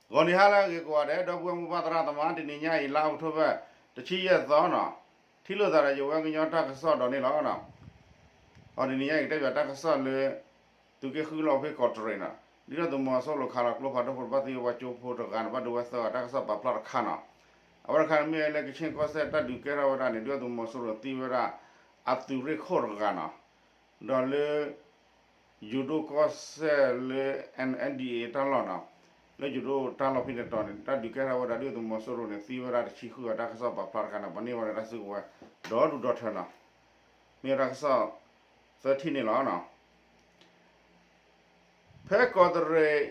ဂီၤနံၤဟါလၢအဂ့ၤကိးဂၤဒဲး ဒီပုၢ်ဝဲၢ်မိၢ်ပၢ်သရၣ်သမါ တနံၤညါအံၤ လါအီးကထိဘၢၣ် တဆံယဲၢ်သီနီၤ, ထံၣ်လိာ်သးဒီးယဝဲကညီတၢ်ကစီၣ်ဒီးန့ၣ်လီၤ. အီၤတနံၤညါအံၤ ကတဲဘၣ်တၢ်ကစီၣ်လၢ သုးက့ဃုလီၢ်ဖဲကီးတရံးနီၤ, ဒုၣ်ဒါသုးမီၤစိရိၤခးလီၤကျိဖးဒိၣ်ဖိတဖၣ်သံဝဲပှၤကၠိဖိတဂၤန့ၣ် ဘၣ်ဒိဝဲသၢဂၤ တၢ်ကစီၣ်ပာ်ဖျါတခါနီၤ. အဝဲတခါန့ၣ်မ့ၢ်ဝဲလၢ ကခ့ၣ်ကီၢ်စဲၣ်တၢ်ဒုးကဲထီၣ်ဝဲဒၣ်န့ၣ် ဒုၣ်ဒါသုးမီၤစိရိၤသံဝဲဒၣ် အသုးရ့ၣ်ခိၣ်တဂၤနီၤ, ဒီးလၢ ယိၤဒိၣ်ကီၢ်စဲၣ်လၢ N N D A တၢ်လီၢ်နီၤ, လၢယိၤဒိၣ်တၢ်လီၢ်ဖဲန့ၣ်တီၤန့ၣ် တၢ်ဒုးကဲထီၣ်ဝဲဒၣ် ဒုၣ်ဒါသုးမီၤစိရိၤန့ၣ် သံဝဲဒၣ်တဆံဃုဂၤ တၢ်ကစီၣ်ပာ်ဖျါတခါန့ၣ် ပှၤန့ၢ်ဝဲဒၣ်တၢ်စုကဝဲၤ ဒီဒူၣ်ဒီထၢနီၤ, မ့ၢ်ဝဲတၢ်ကစီၣ် သၢထံၣ်န့ၣ်လီၤ. ဖဲကီးတရံး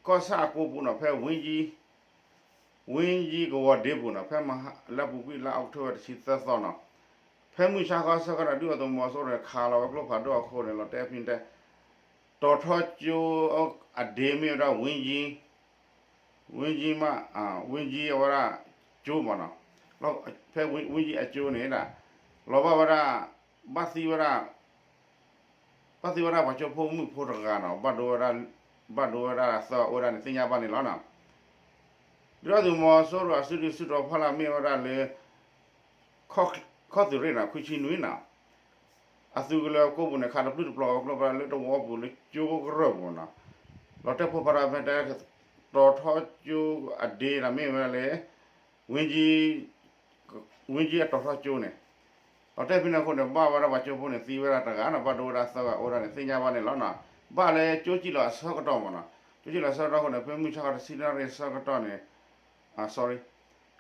ကီၢ်ဆၣ်အကိပူၤနီၤ, ဖဲ ဝင်းကြီးကဝီၤဒ့ပူၤနီၤ, ဖဲမဟါလၢအပူၤကွံာ်လါအီးကထိဘၢၣ်တဆံသၢသီနီၤ, ဖဲမုၢ်ဆါခီဆၢကတီၢ် ဒုၣ်ဒါသုးမီၤစိရိၤန့ၣ် ခးလီၤဝဲကျိဖးဒိၣ်အဃိန့ၣ် လီၤတဲာ်ဖဲန့ၣ်တဲ တီၤထီကၠိအဒ့မ့ၢ်ဝဲဒၣ် ဝင်းကြီး ဝင်းကြီးမး ဝင်းကြီး အဝဲဒၣ်ကၠိမးနီၤ, ဖဲ ဝင်းကြီး အကၠိန့ၣ်ဒၣ် လီၤဘၣ်ဝဲဒၣ် ဘၣ်သံဝဲဒၣ် ဘၣ်သံဝဲဒၣ်ပှၤကၠိဖိမုၣ်ဖိတဂၤနီၤ, ဘၣ်ဒိဝဲဒၣ် ဘၣ်ဒိဝဲဒၣ်သၢဂၤအိၣ်ဝဲဒၣ်န့ၣ် သ့ၣ်ညါဘၣ်န့ၣ်လီၤနီၤ. ဒုၣ်ဒါသုးမီၤစိရိၤအစုဒုၣ်စုတီၤဖီလာ်မ့ၢ်ဝဲဒၣ်လၢ ခီၣ်သုးရ့ၣ်နီၤ ခွံဆံနွံနီၤ, အသုးကလၢၤကိပူၤန့ၣ် ခးတပျုၢ်တပျီၤဝဲကျိဖးဒိၣ်လၢတဝီပူၤလၢကၠိကရၢၢ်ပူၤနီၤ, လီၤတဲာ်ဖိဖးဒိၣ်ဖဲတဲ တီၤထီကၠိအဒ့နီၤ မ့ၢ်ဝဲဒၣ်လၢ ဝင်းကြီး ဝင်းကြီး အတီၤထီကၠိန့ၣ်, လီၤတဲာ်ဖဲန့ၣ်အဃိန့ၣ် ဘၣ်ဝဲဒၣ်ပှၤကၠိဖိန့ၣ် သံဝဲဒၣ်တဂၤနီၤ, ဘၣ်ဒိဝဲဒၣ်သၢဂၤအိၣ်ဒၣ်န့ၣ် သ့ၣ်ညါဘၣ်န့ၣ်လီၤနီၤ. ဘၣ်လၢကၠိကံၣ်လီၤအဆၢကတီၢ်မးနီၤ, ကၠိကံၣ်လီၤအဆၢကတီၢ်အဃိန့ၣ် ဖဲမုၢ်ဆါခီတဆံနၣ်ရံၣ်အဆၢကတီၢ်န့ၣ် sorry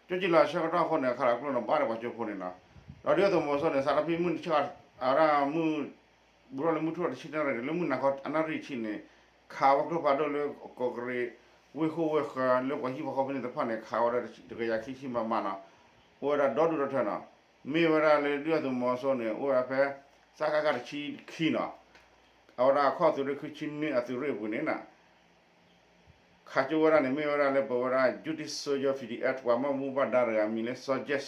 ကၠိကံၣ်လီၤအဆၢကတီၢ်အဃိန့ၣ် ခးလီၤကျိန့ၣ် ဘၣ်ဒီးပှၤကၠိဖိန့ၣ်နီၤ. ဒီးဒုၣ်ဒါသုးမီၤစိရိၤန့ၣ် စးထီၣ်ဖဲမုၢ်ဆါ အဝဲဒၣ်မုၢ် ဘူးထီၣ်လၢမုၢ်ထူၣ်တဆံနၣ်ရံၣ်န့ၣ် လၢမုၢ်နၤခီအနၣ်ရံၣ်ဆံန့ၣ် ခးဝဲကျိဖးဒိၣ်လၢကီးကရံး ဝ့ၢ်ဃိၣ်ဝ့ၢ်ဃၢၤ လၢပှၤဟံၣ်ဖိဃီဖိဖဲန့ၣ်တဖၣ်န့ၣ် ခးဝဲဒၣ်တကယၤခံဆံ မမ နီၤ, အိၣ်ဝဲဒၣ်ဒီဒူၣ်ဒီထၢနီၤ. မ့ၢ်ဝဲဒၣ်လၢဒုၣ်ဒါသုးမီၤစိရိၤန့ၣ် အိၣ်ဝဲဒၣ်ဖဲ စကခ တဆံခံနီၤ, အဝဲဒၣ်ခီၣ်သုးရ့ၣ်ခံဆံနွံအသုးရ့ၣ်ပူၤန့ၣ်နီၤ ခးကၠိဝဲဒၣ်န့ၣ် မ့ၢ်ဝဲဒၣ်လၢပဝဲဒၣ် Justice Soldier P D F ပှၤဘၣ်မူဘၣ်ဒါတဂၤအမံၤလၢ စီၤ Jack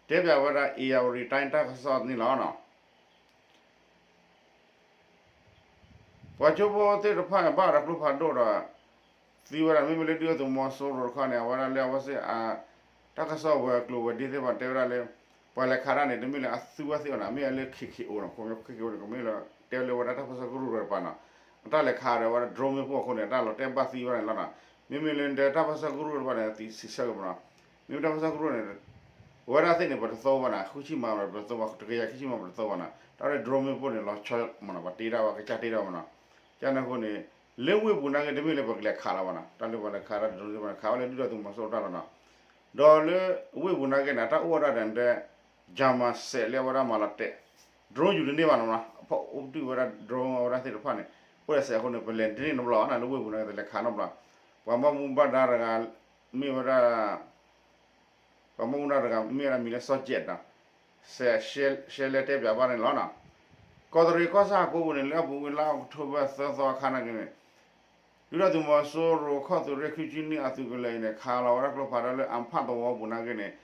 တဲဘၣ်ဝဲဒၣ် ဧရာဝတီတိုင်း တၢ်ကစီၣ်န့ၣ်လီၤနီၤ. ပှၤကၠိဖိသ့ၣ်တဖၣ်န့ၣ် ဘၣ်ဒီးကျိဖးဒိၣ်ဒီး သံဝဲဒၣ် မ့မ့ၢ်လၢဒုၣ်ဒါသုးမီၤစိရိၤတခီန့ၣ် အဝဲဒၣ်လၢအဝဲသ့ၣ် တၢ်ကစီၣ်ဝဲၤကျိၤဝဲၤဒ့သ့ၣ်တဖၣ်တဲဝဲဒၣ်လၢ ပှၤလဲၤခးတၢ်န့ၣ် တမ့ၢ်လၢအသုးဝဲသ့ၣ်အီၤနီၤ, မ့ၢ်လၢ K K O နီၤ, ခီဖျိ K K O န့ၣ် ကမ့ၢ်လၢတဲလၢဝဲဒၣ်တၢ်ပၢဆှၢကရူၢ်တဖၣ်နီၤ, အတၢ်လဲၤခးဒီးဝဲဒၣ် drone မ့ၣ်ပိၢ်အဃိန့ၣ် အတၢ်လီၤတဲာ်ဘၣ်သံဝဲဒၣ်န့ၣ်လီၤနီၤ. မ့မ့ၢ်လၢတၢ်ပၢဆှၢကရူၢ်တဖၣ်န့ၣ် သံဆံးဆၢက့ၤမးနီၤ, မ့မ့ၢ်တၢ်ပၢဆှၢကရူၢ်န့ၣ် ဝဲဒၣ်သ့ၣ်န့ၣ် ပတသီဘၣ်နီၤ, ဃုဆံမး ပတသီဘၣ်, တကယၤခံဆံမး ပတသီဘၣ်နီၤ, တၢ်လၢ drone မ့ၣ်ပိၢ်န့ၣ် လီၤဆီမးနီၤ, ပှၤတ့ထီၣ်ဝဲ ကစၢ်တ့ထီၣ်မးနီၤ. ကန့ၣ်အဃိန့ၣ် လၢဝ့ၢ်ပူၤနာ်က့ တမ့ၢ်လၢပကလဲၤခးလီၤဘၣ်နီၤ, တၢ်လၢပှၤလဲၤခးတၢ် drone သ့ၣ်တဖၣ်န့ၣ် ခးဝဲလၢဒုၣ်ဒါသုးမီၤစိရိၤတၢ်လီၤနီၤ. ဒီးလၢဝ့ၢ်ပူၤနာ်က့န့ၣ် တၢ်အိၣ်ဝဲဒၣ်ဒီး Jammer စဲးလၢအဝဲဒၣ်မၤလီၤတဲာ် drone ယူၤတန့ၢ်ဘၣ်နီၤ, ဖီၣ်အိၣ်ပတုာ်ဝဲဒၣ် drone အဝဲဒၣ်သ့ၣ်တဖၣ်န့ၣ် အိၣ်ဒီးစဲးအဃိန့ၣ် ပလဲၤတန့ၢ်နီတဘျီဘၣ်နီၤ, လၢဝ့ၢ်ပူၤနာ်က့ တလဲၤခးနီတဘျီ. ပှၤဘၣ်မူဘၣ်ဒါတဂၤ မ့ၢ်ဝဲဒၣ် ပှၤဘၣ်မူဘၣ်ဒါတဂၤ မ့ၢ်ဝဲဒၣ်မံၤလၢ စီၤ Jack နီၤ, စဲး ရှဲလဲတဲပၠးဘၣ်န့ၣ်လီၤနီၤ. ကီးတရံးကီၢ်ဆၣ်အကိပူၤန့ၣ် လၢအပူၤကွံာ်လါအီးကထိဘၢၣ်သၢသီအခါနာ်က့န့ၣ် ဒုၣ်ဒါသုးမီၤစိရိၤ ခီၣ်သုးရ့ၣ်ခံဆံနွံအသုးကလၢၤအံၤန့ၣ် ခးလီၤဝဲဒၣ်ကျိဖးဒိၣ်လၢ အဖၣ်သဝီပူၤနာ်က့န့ၣ်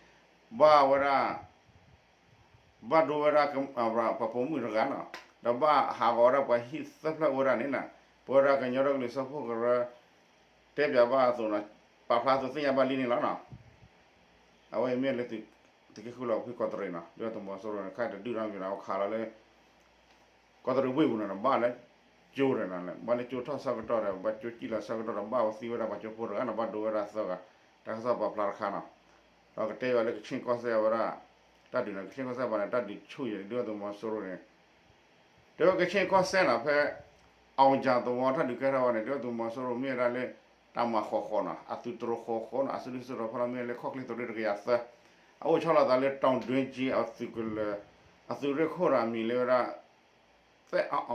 ဘၣ်ဝဲဒၣ် ဘၣ်ဒိဝဲဒၣ် ပှၤပိာ်မုၣ်တဂၤနီၤ, ဒီးဘၣ်ဟးဂီၤဝဲဒၣ်ပှၤဟံၣ်သၢဖျၢၣ်အိၣ်ဝဲဒၣ်န့ၣ်နီၤ, ပဝဲဒၣ်ကညီဒီကလုာ်စၢဖှိၣ်ကရၢ တဲပၠးဘၣ်အသိးနီၤ, ပာ်ဖျါအသိးသ့ၣ်ညါဘၣ်လံန့ၣ်လီၤနီၤ. အဝဲအံၤမ့ၢ်လၢ သုးက့ဃုလီၤဖုကီးတရံးနီၤ, ဒုၣ်ဒါသုးမီၤစိရိၤန့ၣ် ခါတဒုၣ်ထီၣ်မ့ၢ်နီၤ, အဝဲခးလီၤလၢ ကီးတရံးဝ့ၢ်ပူၤန့ၣ်နီၤ, ဘၣ်လၢကၠိန့ၣ်နီၤ, ဘၣ်လၢကၠိထီၣ်ဆၢကတီၢ်ဒီး ဘၣ်ကၠိကံၣ်လီၤဆၢကတီၢ်ဒီး ဘၣ်ဝဲသံဝဲဒၣ်ပှၤကၠိဖိတဂၤနီၤ, ဘၣ်ဒိဝဲဒၣ်သၢဂၤ, တၢ်ကစီၣ်ပာ်ဖျါတခါနီၤ. ဒီးကတဲဘၣ်လၢကခ့ၣ်ကီၢ်စဲၣ်ဝဲဒၣ် တၢ်ဒုးန့ၣ် ကခ့ၣ်ကီၢ်စဲၣ်ဘၣ်န့ၣ် တၢ်ဒုးဆူၣ်ယံၤ ဒုၣ်ဒါသုးမီၤစိရိၤန့ၣ် တဲဝဲကခ့ၣ်ကီၢ်စဲၣ်နီၤ ဖဲ အောင်ဇာသဝီ တၢ်ဒုးကဲထီၣ်ဝဲန့ၣ် ဒုၣ်ဒါသုးမီၤစိရိၤမ့ၢ်ဝဲဒၣ်လၢ တၢ်မၤဃီးဃီးနီၤ, အသုးတြိၤဃီးဃီးနီၤ, အစုဒုၣ်စုတီၤဖီလာ်မ့ၢ်လၢခီၣ်ချ့သုးရ့ၣ်တကယၤသၢ, အအိၣ်ဆီလီၤသးလၢ တောင်တွင်းကြီး အသုးကလၢၤ အသုးရ့ၣ်ခိၣ်ဒီးအမံၤလၢဝဲဒၣ် သဲးအီၣ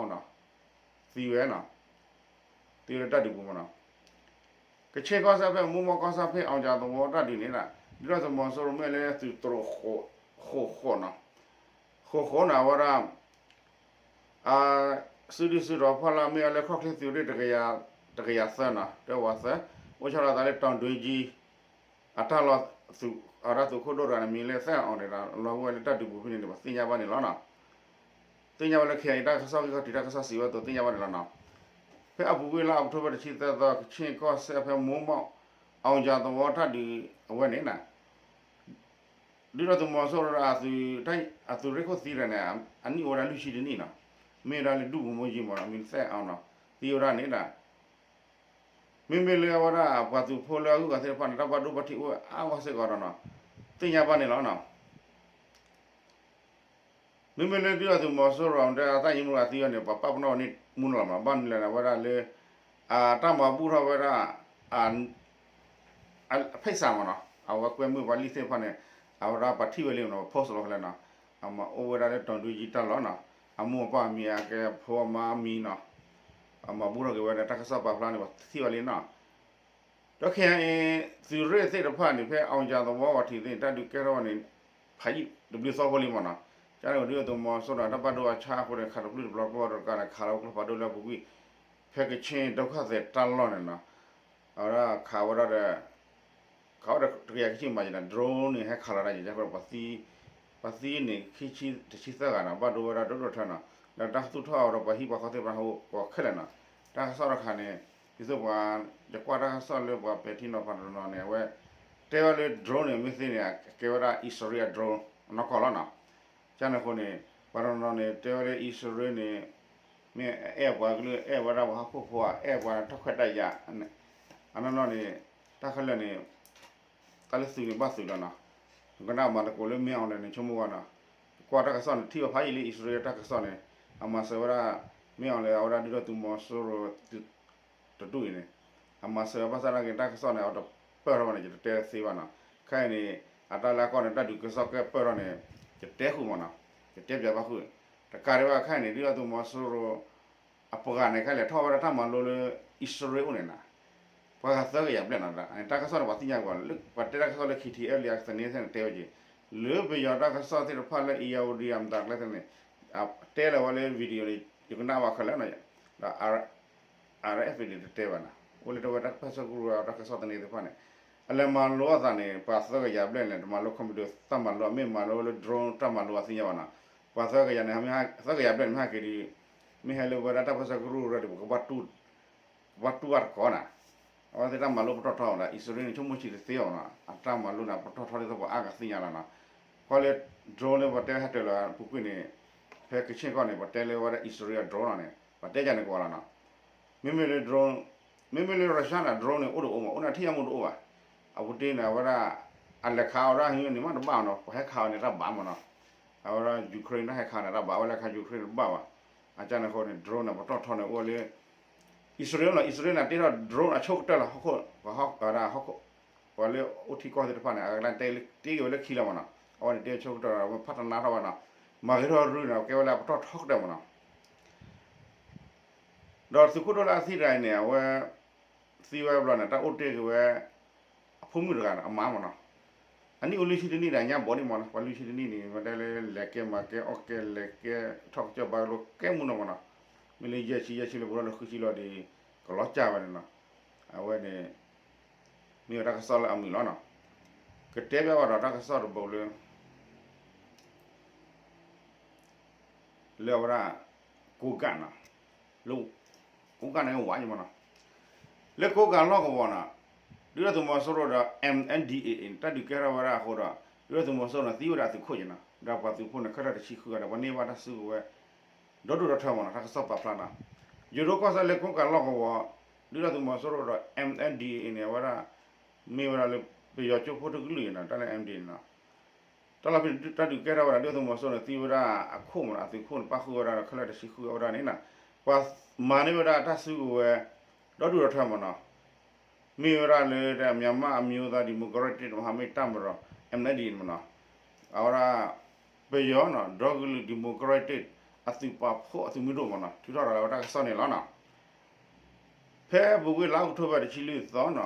်အီၣ်နီၤ, သံဝဲနီၤ, သံဝဲလၢတၢ်ဒုးပူၤမးနီၤ. ကခ့ၣ်ကီၢ်စဲၣ်ဖဲမိၢ်မီၢ်ကီၢ်ဆၣ်ဖဲ အောင်ဇာသဝီ တၢ်ဒုးန့ၣ်ဒီး ဒုၣ်ဒါသုးမီၤစိရိၤမ့ၢ်လၢသုးတြိၤဃီးဃီးနီၤ, ဃီးဃီးနီၤ အဝဲဒၣ် အစုဒုၣ်စုတီၤဖီလာ်မ့ၢ်ဝဲလၢခီၣ်ချ့သုးရ့ၣ် တကယၤသၢနီၤ, တဝၤသၢ, အိၣ်ဆီလီၤသးလၢ တောင်တွင်းကြီး အတၢ်လီၢ်, အဝဲဒၣ်သုးခိၣ်ဒိၣ်တဂၤန့ၣ် မံၤလၢသဲးအီၣ်အီၣ်န့ၣ်ဒီး လီၤဝဲလၢတၢ်ဒုးပူၤဖဲန့ၣ်န့ၣ် ပှၤသ့ၣ်ညါဘၣ်န့ၣ်လီၤနီၤ. သ့ၣ်ညါဝဲလၢ ခ့ၣ်အဲၣ်အံၤ တၢ်ကစီၣ်ဂ့ၢ်ခီၣ်ထံးတၢ်ကစီၣ်စံးဝဲအသိးသ့ၣ်ညါဘၣ်န့ၣ်လီၤနီၤ. ဖဲအပူၤကွံာ်လါအီးကထိဘၢၣ်တဆံသၢသီ ကခ့ၣ်ကီၢ်စဲၣ်ဖဲမိၢ်မီၢ် အောင်ဇေယျသဝီတၢ်ဒုးအဝဲန့ၣ် ဒုၣ်ဒါသုးမီၤစိရိၤဒီး အသုးရ့ၣ်ခိၣ်သံတဂၤန့ၣ် အနံၣ်အိၣ်ဝဲဒၣ်လွံၢ်ဆံတနံၣ်နီၤ, မ့ၢ်ဝဲဒၣ်လၢဒုၣ်ဖိမိၢ်ယံၤမးနီၤ မ့ၢ်သဲးအီၤနီၤ သံဝဲဒၣ်န့ၣ်ဒီး မ့မ့ၢ်လၢအဝဲဒၣ်ပှၤသုးဖိလၢအဂုၤအဂၤသ့ၣ်တဖၣ်န့ၣ် တၢ်ဘၣ်ဒိဘၣ်ထံးအိၣ်အါဂီၢ်စ့ၢ်ကီးဒီးနီၤ သ့ၣ်ညါဘၣ်န့ၣ်လီၤနီၤ. မ့မ့ၢ်လၢဒုၣ်ဒါသုးမီၤစိရိၤဒီး အတၢ်ယံၤမူအသံအီၤန့ၣ် ပှၤပာ်ပနီၣ်ဝဲန့ၣ်မူနီၤလီၤမး ဘၣ်မနုၤလဲၣ်န့ၣ် အဝဲဒၣ်လၢ အတၢ်မၤဘူၣ်ထီၣ်ဝဲဒၣ် အဖ့ၣ်စးမးနီၤ အဝဲကွဲမုာ်ပှၤလံာ်သ့ၣ်တဖၣ်န့ၣ် အဝဲဒၣ်ပှၤထံၣ်ဝဲလံနီၤ post လီၤဖဲလဲၣ်နီၤ အမၤအိၣ်ဝဲဒၣ်လၢ တောင်တွင်းကြီး တၢ်လီၢ်နီၤ အမိၢ်အပၢ်အမံၤအကဲဖိအမါအမံၤနီၤ အမၤဘူၣ်ထီၣ်က့ၤဝဲဒၣ်တၢ်ကစီၣ်ပာ်ဖျါန့ၣ် ပှၤထံၣ်ဝဲလံနီၤ ဒီးခဲအံၤ သုးရ့ၣ်သ့ၣ်တဖၣ်န့ၣ် ဖဲအောင်ဇေယျသဝီဝဲထံးသ့ၣ်န့ၣ် တၢ်ဒုးကဲထီၣ်ဝဲန့ၣ် ဖးယံာ်တဘျုးသီဖိလံမးနီၤ ကန့ၣ်ဒုၣ်ဒါသုးမီၤစိရိၤဒီး တၢ်ဘၣ်ဒိအဆါအဃိန့ၣ် ခးတပျုၢ်တပျီၤကျိတကးန့ၣ် ခးလီၤကျိဖးဒိၣ်လၢအပူၤကွံာ် ဖဲကခ့ၣ်ဒုက္ခသည်တၢ်လီၢ်န့ၣ်နီၤ အဝဲဒၣ်ခးဝဲဒၣ်ဒီး ခးဝဲဒီးတကယၤခံဆံမးယဲၢ်နီၤ drone န့ၣ် ဟဲခးလီၤဒၣ်ယဲၢ် ပှၤသံန့ၣ် ခံဆံတဆံသၢဂၤနီၤ ဘၣ်ဒိဝဲဒၣ်ဒိၣ်ဒိၣ်ထၢနီၤ ဒီးတၢ်သူၣ်ထီၣ်အီၤဒီးပှၤဟံၣ်ပှၤဃီသ့ၣ်တဖၣ်ဟးအိၣ်ကိးခဲလၢာ်နီၤ တၢ်ကစီၣ်တခါန့ၣ် ဒ်သိးပှၤ ယကွၢ်တၢ်ကစီၣ်လၢပှၤပဲာ်ထံနီၤဖးတနီၤန့ၣ် အဝဲ တဲဝဲလၢ drone န့ၣ် မ့ၢ်သ့န့ၣ် အကဲဝဲဒၣ်အံၣ်စရ့လးအ drone နီၢ်ကီၢ်လီၤနီၤ ကန့ၣ်အဃိန့ၣ် ပှၤတနီၤနီၤန့ၣ် တဲဝဲလၢအံၣ်စရ့လးန့ၣ် မ့ၢ်အဲၣ်ပှၤကလုာ် အဲၣ်ဝဲဒၣ်ပှၤဟီၣ်ခိၣ်ဖိ အဲၣ်ပှၤတၢ်ခွဲးတၢ်ယာ် အနီၢ်နီၢ်န့ၣ် တၢ်ခဲလၢာ်န့ၣ် တၢ်လၢသုးန့ၣ်ဘၣ်သုးလီၤနီၤ ကနၣ်မၤသကိးလၢ မင်းအောင်လှိုင် န့ၣ် ဆိကမိၣ်ဝဲနီၤ ကွၢ်တၢ်ကစီၣ်န့ၣ် ထံၣ်ဝဲဖးယံာ်လံ အံၣ်စရ့လးတၢ်ကစီၣ်န့ၣ် အမၤစၢၤဝဲဒၣ် မင်းအောင်လှိုင် အဝဲဒၣ်ဒုၣ်ဒါသုးမီၤစိရိၤ တဒူၣ်အံၤန့ၣ် အမၤစၢၤဘၣ်ဆၣ်နာ်က့ တၢ်ကစီၣ်န့ၣ် အတပၢၢ်ထီၣ်ဘၣ်န့ၣ် ယတတဲသ့ဘၣ်နီၤ ခဲအံၤန့ၣ် အတၢ်လၢအကီၢ်န့ၣ် တၢ်ဒုးကစီၣ်ကဲပၢၢ်ထီၣ်န့ၣ် ယတဲဃုာ်မးနီၤ ယတဲပၠးဘၣ်ဃုာ် တကးဒံးဘၣ်ခဲအံၤန့ၣ် ဒုၣ်ဒါသုးမီၤစိရိၤ အပှၤဂၤန့ၣ် ခဲလၢာ်ထီၣ်ဝဲဒၣ်တၢ်မၤလိလၢ အံၣ်စရ့လးအိၣ်န့ၣ်နီၤ ပှၤဂၤသၢကယၤဘျဲၣ်နီၤ တၢ်ကစီၣ်န့ၣ် ပှၤသ့ၣ်ညါကွၢ် ပှၤတဲတၢ်ကစီၣ်လၢ KTLA သန့သ့ၣ်န့ၣ် တဲဝဲက့ၤ လၢပယီၤတၢ်ကစီၣ်သ့ၣ်တဖၣ်လၢ အံၣ်ယၣ်ဝတံၤ အမတၤကျဲသ့ၣ်န့ၣ် တဲလီၤဝဲလၢ video န့ၣ် ယကနၣ်ဘၣ်ခဲလၢာ်နီၤ ဒီး RFA န့ၣ် တတဲဘၣ်နီၤ အိၣ်လၢတဝဲတၢ်ပၢၢ်ဆၢကရူၢ်တၢ်ကစီၣ်သန့သ့ၣ်တဖၣ်န့ၣ် အလဲၤမၤလိအသးန့ၣ် ပှၤသၢကယၤဘျဲၣ်န့ၣ် တမၤလိ computer တၢ်မၤလိ မ့ၢ်မၤလိလၢ drone တၢ်မၤလိအသ့ၣ်ညါဘၣ်နီၤ ပှၤသၢကယၤန့ၣ် သၢကယၤဘျဲၣ်န့ၣ် မ့ၢ်ဟဲက့ၤဒီး မ့ၢ်ဟဲလၢဝဲဒၣ်တၢ်ပၢၢ်ဆၢကရူၢ်ဒီး ပကဘၣ်တူၢ်ဘၣ်တကိးနီၤ အဝဲသ့ၣ်တၢ်မၤလိပတီၢ်ထီအီၤဒီး အံၣ်စရ့လးန့ၣ် ဆိကမိၣ်ဆံးတသ့အီၤနီၤ အတၢ်မၤလိန့ၣ် ပတီၢ်ထီဒ်သိးပှၤအါဂၤသ့ၣ်ညါလီၤနီၤ ခီလၢ drone လၢပှၤတဲဟဲတၢၤလီၤပူၤကွံာ်န့ၣ် ဖဲကခ့ၣ်ကီၢ်န့ၣ် ပှၤတဲလၢဝဲဒၣ်အံၣ်စရ့လးအ drone လီၤန့ၣ် ပှၤတဲယၤန့ၣ်ကဝီၤလီၤနီၤ မ့မ့ၢ်လၢ drone မ့မ့ၢ်လၢ Russia န့ၣ် drone န့ၣ် အိၣ်တအိၣ်မး အိၣ်န့ၣ်ထံၣ်ညါမူတအိၣ်ဘၣ် အပူၤတ့ၢ်န့ၣ် အဝဲဒၣ် အလဲၤခးအီၤဒၣ်ဟံးန့ၣ်မးတဘၣ်နီၤ ပှၤဟဲခးအီၤန့ၣ်တၢ်ဘၣ်မးနီၤ အဝဲဒၣ် Ukraine တၢ်ဟဲခးန့ၣ်တၢ်ဘၣ် အဝဲလဲၤခး Ukraine တဘၣ်ဘၣ် အကန့ၣ်အဃိန့ၣ် drone န့ၣ် ပတီၢ်ထီန့ၣ် အိၣ်လၢ အံၣ်စရ့လးလီၤ အံၣ်စရ့လးန့ၣ် တ့ထီၣ် drone အဆိကတၢၢ်လီၤ ဟီၣ်ခိၣ် ပှၤဟီၣ်ခိၣ် ပှၤလၢအိၣ်ထံကီၢ်သ့ၣ်တဖၣ်န့ၣ် အကလၢ်တဲတ့က့ၤဝဲလၢခံလီၤမးနီၤ အဝဲန့ၣ်တ့ဆိကတၢၢ်လီၤ ဝဲဖးတနါထီၣ်ဝဲနီၤ မၤဂ့ၤထီၣ်ရုၢ်န့ၣ် ကဲဝဲလၢအပတီၢ်ထီကတၢၢ်မးနီၤ ဒီးသုးခိၣ်ဒိၣ်လၢအသံတဂၤအံၤန့ၣ် အဝဲ သံဝဲဘျီန့ၣ် တၢ်အိၣ်တ့ၢ်က့ၤဝဲ အဖိမုၣ်တဂၤန့ၣ် အမါမးနီၤ အနံၣ်အိၣ်လွံၢ်ဆံတနံၣ်ဒီး အညါဘီဒံးမးနီၤ ပှၤလွံၢ်ဆံတနံၣ်န့ၣ် မ့ၢ်တဲလၢလဲၤကဲမၤကဲအီၣ်ကဲလဲၤကဲထီၣ်ကစၢၢ်ဘါကလိကဲမူနီၤမးနီၤ မ့ၢ်လၢယဲၢ်ဆံယဲၢ်ဆံလၢပှၤလၢဃုဆံလီၤဒီး ကလီၤကၢ်ဝဲန့ၣ်နီၤ အဝဲန့ၣ် မ့ၢ်ဝဲတၢ်ကစီၣ်လၢအမုာ်လီၤနီၤ ကတဲဘၣ်ဝဲဒီးတၢ်ကစီၣ်တဘိလၢ လၢအဝဲဒၣ် ကိးကၣ်နီၤ လၢ ကိးကၣ်န့ၣ်ဝဲယမးနီၤ လၢကိးကၣ်လီၢ်ကဝီၤနီၤ ဒုၣ်ဒါသုးမီၤစိရိၤဒီး MNDAA တၢ်ဒုးကဲထီၣ်ဝဲဒၣ်အဃိဒီး ဒုၣ်ဒါသုးမီၤစိရိၤန့ၣ် သံဝဲဒၣ်အသုးခိၣ်က့ၤနီၤ ဒီးပှၤသုးဖိန့ၣ် ခဲလၢာ်တဆံဃုဂၤဒီး ပှၤန့ၢ်ဘၣ်တၢ်စုကဝဲၤ ဒီဒူၣ်ဒီထၢမးနီၤ တၢ်ကစီၣ်ပာ်ဖျါနီၤ ယိၤဒိၣ်ကီၢ်စဲၣ်လၢကိးကၣ်လီၢ်ကဝီၤ ဒုၣ်ဒါသုးမီၤစိရိၤဒီး MNDAA န့ၣ် အဝဲဒၣ် မ့ၢ်ဝဲဒၣ်လၢ ပယီၤကၠိဖိတကလုာ်အံၤနီၤ တၢ်လၢ MNDAA နီၤ တၢ်လီၢ်ဖဲန့ၣ် တၢ်ဒုးကဲထီၣ်ဝဲဒၣ် ဒုၣ်ဒါသုးမီၤစိရိၤန့ၣ် သံဝဲဒၣ်အခိၣ်မးနီၤ အသုးခိၣ်န့ၣ် ပၣ်ဃုာ်ဝဲဒၣ်ဒီး ခဲလၢာ်တဆံဃုဂၤဝဲဒၣ်န့ၣ်နီၤ ပှၤမၤန့ၢ်ဝဲဒၣ်တၢ်စုကဝဲၤ ဒီဒူၣ်ဒီထၢမးနီၤ မ့ၢ်ဝဲဒၣ်လၢ မြန်မာ့အမျိုးသားဒီမိုကရက်တစ်မဟာမိတ်တပ်မတော် MNDAA မးနီၤ အဝဲဒၣ် ပယီၤနီၤ ဒီကလုာ် democratic အသုးပာ်ဖှိၣ်အသုးမုၢ်ဒိၣ်မးနီၤ ထုးထီၣ်ရၤလီၤဝဲတၢ်ကစီၣ်န့ၣ်လီၤနီၤ ဖဲအပူၤကွံာ်လါအီးကထိဘၢၣ်တဆံလွံၢ်သီနီၤ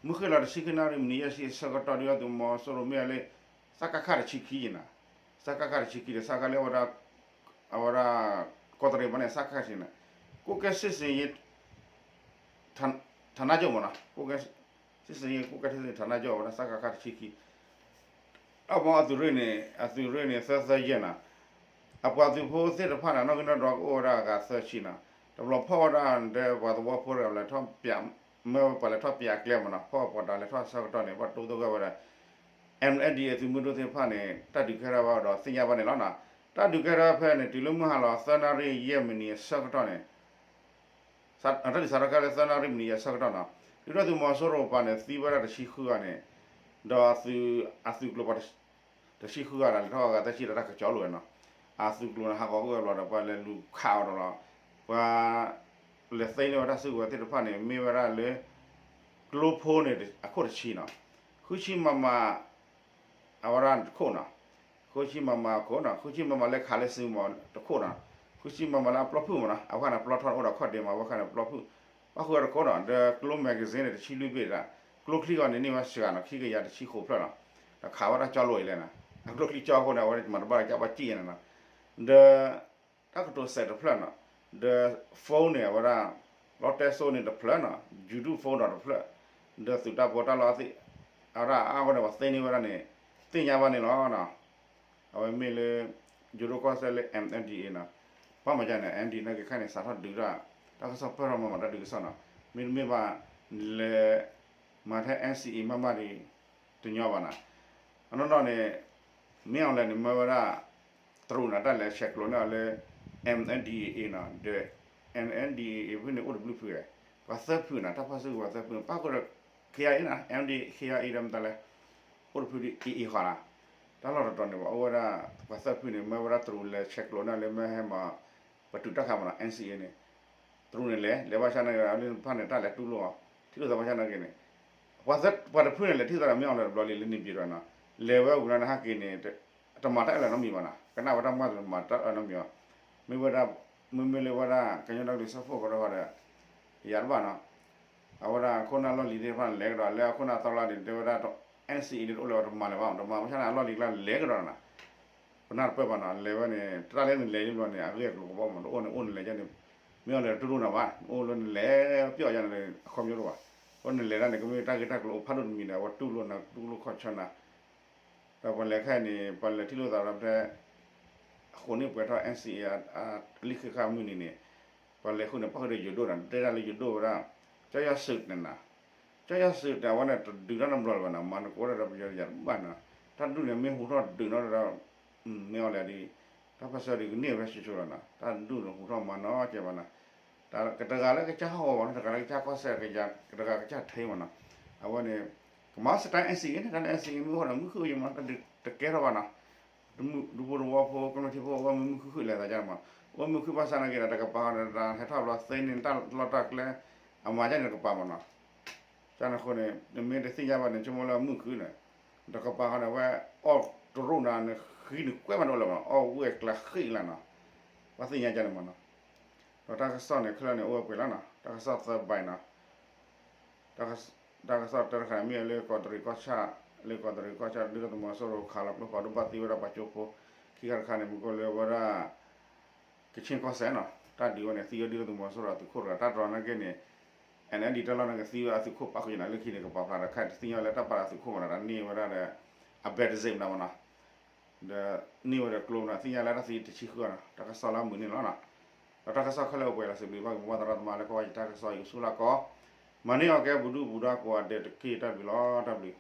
မုၢ်ဃ့ၢ်လီၤတဆံခံနၣ်ရံၣ် မံးနံးယဲၢ်ဆံအဆၢကတီၢ် ဒုၣ်ဒါသုးမီၤစိရိၤမ့ၢ်ဝဲလၢ စကခ တဆံခံနီၤ စကခ တဆံခံဒီး စကခ လၢအဝဲဒၣ် အဝဲဒၣ် ကီးတရံးဘၣ်န့ၣ် စကခ တဆံခံ ကိးကဲစစ်ဆင်ရေး ဌာနချုပ်မးနီၤ ကိးကဲ စစ်ဆင်ရေး ကိးကဲစစ်ဆင်ရေး ဌာနချုပ် အဝဲဒၣ် စကခ တဆံခံ အမ့ၢ်အသုးရ့ၣ်န့ၣ် အသုးရ့ၣ်န့ၣ် သၢသၢယဲၢ်နီၤ အပှၤသုးဖိသ့ၣ်တဖၣ်န့ၣ် နီၣ်ဂံၢ်နီၣ်ဒွးကအိၣ်ဝဲဒၣ်အဂၤသၢဆံနီၤ တဘျီဖီၣ်ဝဲဒၣ်ဒီးပှၤသဝီဖိတဂၤလၢထီၣ်ပၠး မ့ၢ်ပှၤလဲၤထီၣ်ပၠးအကျဲမ့ၢ်နီၤ, ဖီၣ်ပှၤတၢ်လဲၤထီၣ်ဆၢကတီၢ်န့ၣ် ဘၣ်တိသဂၢၢ်ဝဲဒီး MNDAA သုးမုၢ်ဒိၣ်သ့ၣ်တဖၣ်န့ၣ် တၢ်ဒုးကဲထီၣ်ဘၣ်ဒီးသ့ၣ်ညါဘၣ်န့ၣ်လီၤနီၤ. တၢ်ဒုးကဲထီၣ်ဖဲန့ၣ် တုၤလၢမုၢ်ဟါလီၤသၢနၣ်ရံၣ်ယဲၢ်မံးနံးအဆၢကတီၢ်န့ၣ် တၢ်ဒုးစးထီၣ်ကဲလၢသၢနၣ်ရံၣ်မံးနံးယဲၢ်ဆၢကတီၢ်နီၤ, ဒုၣ်ဒါသုးမီၤစိရိၤပၤန့ၣ် သံဝဲဒၣ်တဆံဃုဂၤန့ၣ်, ဒီး အသုးကျိၤပှၤ တဆံဃုဂၤဒီး လဲၤထီၣ်ဂၤသၢဆံဒီးတၢ်ကစီၣ်လိာ်ဝဲနီၤ, အသုးကျိၤန့ၣ် ဟးဂီၤကွံာ်ဝဲဘျီဒီး ပှၤလဲၤလူၤခးအီၤဒီးလီၤ, ပှၤ လဲၤသ့န့ၢ်ဝဲတၢ်စုကဝဲၤသ့ၣ်တဖၣ်န့ၣ် မ့ၢ်ဝဲဒၣ်လၢ ကျိဖိန့ၣ် အခိၣ်တဆံနီၤ, ဃုဆံမမ အဝဲဒၣ်တခိၣ်နီၤ, ဃုဆံမမခိၣ်နီၤ, ဃုဆံမမလၢခးလၢစုမီၤတခိၣ်နီၤ, ဃုဆံမမလၢအပျီဖုၣ်မ့ၢ်နီၤ, အဝဲန့ၣ်ပျီထီၣ်အိၣ်ဒီးခီၣ်ဒ့မး အဝဲခါန့ၣ်ပျီဖုၣ်, ဘၣ်ဃုာ်ဝဲတခိၣ်နီၤ, ဒီးကျိ magazine န့ၣ် တဆံလွံၢ်ဘ့ၣ်ဒၣ်, ကျိချံဂီၤန့ၣ်န့ၢ်ဝဲစှၤနီၤ, ခံကယၤတဆံဃိးဖျၢၣ်နီၤ, ဒီးခးဝဲတၢ်ကစီၣ်လိာ်အံၤလဲၣ်နီၤ, အကျိချံကစီၣ်အဃိန့ၣ် အဝဲမၤတဘၣ်ကဘၣ်ကံၣ်န့ၣ်နီၤ, ဒီး တၢ်ကတိၤစဲးတဖျၢၣ်နီၤ, ဒီး phone န့ၣ် အဝဲဒၣ် လီတဲစိန့ၣ်တဖျၢၣ်နီၤ, ယူၤဒူၣ် phone ဒီးတဖျၢၣ်, ဒီးသုးတၢ်ပီးတၢ်လီသ့ၣ်, အဝဲဒၣ်အါအါဂီၢ်န့ၣ် ပှၤသ့န့ၢ်ဝဲဒၣ်န့ၣ် သ့ၣ်ညါဘၣ်န့ၣ်လီၤနီၤ, အဝဲမ့ၢ်လၢ ယိၤဒိၣ်ကီၢ်စဲၣ်လၢ MNDAA နီၤ, ဘၣ်မၤဒ်န့ၣ် MNDAA နာ်က့ၤခါန့ၣ် စးထီၣ်ဒုးတၢ်, တၢ်ကစီၣ်ပၢၢ်ထီၣ်မၤမၤတၢ်ဒုးကစီၣ်နီၤ, မ့တမ့ၢ်ဘၣ် လဲၤ မၤထဲ NCA မ့ၢ်မးဒံး တညီဘၣ်နီၤ, အနီၢ်နီၢ်န့ၣ် မ့ၢ်အီၤလဲၣ်န့ၣ် မၢဝဲဒၣ် တရူးနီၤ, တၢ်လဲၤဆဲးကျိးန့ၢ်အီၤလၢ MNDAA နီၤ, ဒီး MNDAA ဖုန့ၣ် အိၣ်တဘျုးဖုဧါ, ပှၤသၢဖုနီၤ, တၢ်ဖီၣ်စုကဝဲၤသၢဖုန့ၣ် ပၣ်ဃုာ်ဒီး KIA နီၤ, MNDAA KIA ဒီးမတၤလဲၣ်, အိၣ်တဖုဒ် AA ဃီနီၤ, တၢ်လီၢ်တတီၤန့ၣ် ပှၤအိၣ်ဝဲဒၣ် ပှၤသၢဖုန့ၣ် မၢဝဲဒၣ်တရူးလဲၤဆဲးကျိးန့ၢ်အီၤလၢမ့ၢ်ဟဲမၤ ပတုာ်တၢ်ခးမးနီၤ, NCA န့ၣ် တရူးန့ၣ်လဲၤ လဲၤဘၣ်ဆၣ်နာ်က့ၤဒီး အလၢဖၣ်န့ၣ် တၢ်လဲၤတူၢ်လိာ်အီၤ, ထံၣ်လိာ်သးဘၣ်ဆၣ်နာ်က့ၤန့ၣ်, ပှၤသၢ ပှၤတဖုန့ၣ် လဲၤထံၣ်သးဒီးမ့ၢ်အီၤလဲၣ်တဘျီလံ လၢန့ၣ်ပၠံၤဒီးနီၤ, လဲၤဝဲဝံၤလီၤန့ၣ် ဟဲက့ၤန့ၣ် တမၤတၢ်အၢၣ်လီၤနီတမံၤဘၣ်နီၤ, ကနၣ်ဝဲတၢ်မၤတမၤတၢ်အၢၣ်လီၤနီတမံၤဘၣ်, မ့ၢ်ဝဲဒၣ် မ့မ့ၢ်လၢဝဲဒၣ် ကညီဒီကလုာ်စၢဖှိၣ်ကရၢဃီဒီး ယၤတဘၣ်နီၤ, အဝဲဒၣ်အခိၣ်နၢ်လီၢ်လံၤသ့ၣ်တဖၣ်န့ၣ် လဲၤကဒီး လၢအခိၣ်နၢ်သီလါန့ၣ် တဲဝဲဒၣ် NCA န့ၣ်တအိၣ်လၢၤဘၣ် တမၤလၢၤဘၣ် တမၤဘၣ်ဆၣ်န့ၣ် အလီၢ်လံၤကျါလဲၤကဒီးနီၤ, ပနၢ်တပၢၢ်ဘၣ်နီၤ, လဲၤဝဲန့ၣ် တၢ်လၢနလဲၤလံဘျီန့ၣ် အဂ့ၢ်အကျိၤကဘီမး တအိၣ်န့ၣ် အိၣ်နလဲၤန့ၣ် မ့ၢ်အီၤလဲၣ်တတူၢ်လိာ်နၤဘၣ်, အိၣ်လၢနလဲၤပျီၣ်ယါန့ၣ် အခီပညီတအိၣ်ဘၣ်, အိၣ်နလဲၤဒၣ်န့ၣ် ကမ့ၢ်တၢ်ဂ့ၢ်တၢ်ကျိၤအိၣ်ဖးဒိၣ်တမံၤဒီး အဝဲတူၢ်လိာ်နၤ တူၢ်လိာ်ခီၣ်ဆၢနၤ ဒီးပှၤလဲၤခဲအံၤန့ၣ် ပှၤလဲၤထံၣ်လိာ်သးဒီးဖဲ အဃိန့ၣ်ပှဲၤထီၣ် NCA အလံာ်ဃံးဃာ်မုၢ်နံၤန့ၣ်, ပှၤလဲၤဃုန့ၣ် ပၣ်ဃုာ်ဒီးယိၤဒိၣ်ဒီး တဲဒၣ်လၢယိၤဒိၣ်ဝဲဒၣ် ကၠီယီၤစုးန့ၣ်နီၤ, ကၠီယီၤစုးန့ၣ် အဝဲန့ၣ်တဒုးတၢ်နီတဘျီလၢၤဘၣ်နီၤ, မၤနကိးဒီးပယီၤတဘၣ်နီၤ, တၢ်ဒုးန့ၣ်မ့ၢ်ဟူထီၣ်ဒုးနီၤဒီး မ့ၢ်အီၤလဲၣ်ဒ် တၢ်ပၢၢ်ဆၢဒ်ကန့ၢ်ဝဲဆူၣ်ဆူၣ်လီၤနီၤ, တၢ်ဒုးန့ၣ်ဟူထီၣ်မၤနီၤကဲဘၣ်နီၤ, ကတဂၤလၢကစၢ်ဟီၣ်ကဝီၤမးနီၤ, တဂၤလၢကစၢ်ကီၢ်စဲၣ်ကယၤ ကတဂၤကစၢ်ထဲမးနီၤ, အဝဲန့ၣ် ကမၤစတၢ် NCA န့ၣ် တၢ်လၢ NCA မ့ၢ်အိၣ်ဒီးမုၢ်ခုၣ်ယမး တၢ်ဒုးတကဲထီၣ်ဘၣ်နီၤ, ဒူဖိသဝီဖိ ကမျၢၢ်ထံဖိ အဝဲမ့ၢ်မုၢ်ခုၣ်ခုၣ်လဲၤသးဒ်မး, အဝဲမုၢ်ခုၣ်ဘၣ်ဆၣ်နာ်က့ၤဒီး တကပၤဃီဒီး တၢ်ဟဲထီၣ်ဘျီသ့န့ၢ်တၢ်လီၢ်တၢ်ကျဲ အမၤဒ်န့ၣ်တကပၤမးနီၤ, ကန့ၣ်အဃိန့ၣ် နမ့ၢ်တသ့ၣ်ညါဘၣ်န့ၣ် ဆိကမိၣ်လၢမုၢ်ခုၣ်န့ၣ် တကပၤဃီန့ၣ် အဝဲအီၣ်တရူးနၤန့ၣ် ဃံန့ၣ်ကွဲးမးတအိၣ်လၢၤဘၣ်နီၤ, အီၣ်ဝဲကျးဃံလီၤနီၤ, ပှၤသ့ၣ်ညါကန့ၣ်မးနီၤ, ဒီးတၢ်ကစီၣ်န့ၣ် ခဲလၢာ်န့ၣ် အိၣ်ဝဲပှဲၤလီၤနီၤ, တၢ်ကစီၣ်သၢဘးနီၤ တၢ်ကစီၣ်တၢတခါန့ၣ် မ့ၢ်လၢကီးတရံးကီၢ်ဆၣ်, လၢကီးတရံးကီၢ်ဆၣ် ဒုၣ်ဒါသုးမီၤစိရိၤခးလီၤကျိဖးဒိၣ်ဘၣ်သံဝဲဒၣ်ပှၤကၠိဖိ, ခံခါတခါန့ၣ် မ့ၢ်ကွၢ်လၢဝဲဒၣ် ကခ့ၣ်ကီၢ်စဲၣ်နီၤ, တၢ်ဒုးဝဲန့ၣ် သံဝဲဒၣ်ဒုၣ်ဒါသုးမီၤစိရိၤအသုးခိၣ်တဂၤ တၢ်တြီနာ်က့န့ၣ် NLD တၢ်လီၢ်နာ်က့သံဝဲအသုးခိၣ်ပာ်ဃုာ်နီၤ, လၢခံန့ၣ် ကပာ်ဖျါဒီးခဲအံၤတသ့ၣ်ညါလၢတၢ်ပာ်ဒီးသုးခိၣ်မးနီၤ, တၢ်န့ၢ်ဝဲဒၣ်ဒီး အဘဲးတစ့းမးနီၤ, ဒီးန့ၢ်ဝဲဒီးကျိမးနီၤ, သ့ၣ်ညါလၢတၢ်သံတဆံဃုနီၤ, တၢ်ကစီၣ်လၢအမုာ်န့ၣ်လီၤနီၤ, ဒီးတၢ်ကစီၣ်ခဲလၢာ်အိၣ်ပှဲၤလီၤစံးဘျုးဘၣ်က့ၤ မိၢ်ပၢ်သရၣ်သမါလၢကဝီၤယတၢ်ကစီၣ်အံၤ ကဆူၣ်လၢကီး, မၤန့ၢ်အီၤကဲပူၤဒူပူၤဒါကိးဂၤဒဲးတက့ၢ် တၢ်ဘျုးလီၤ တၢ်ဘျုး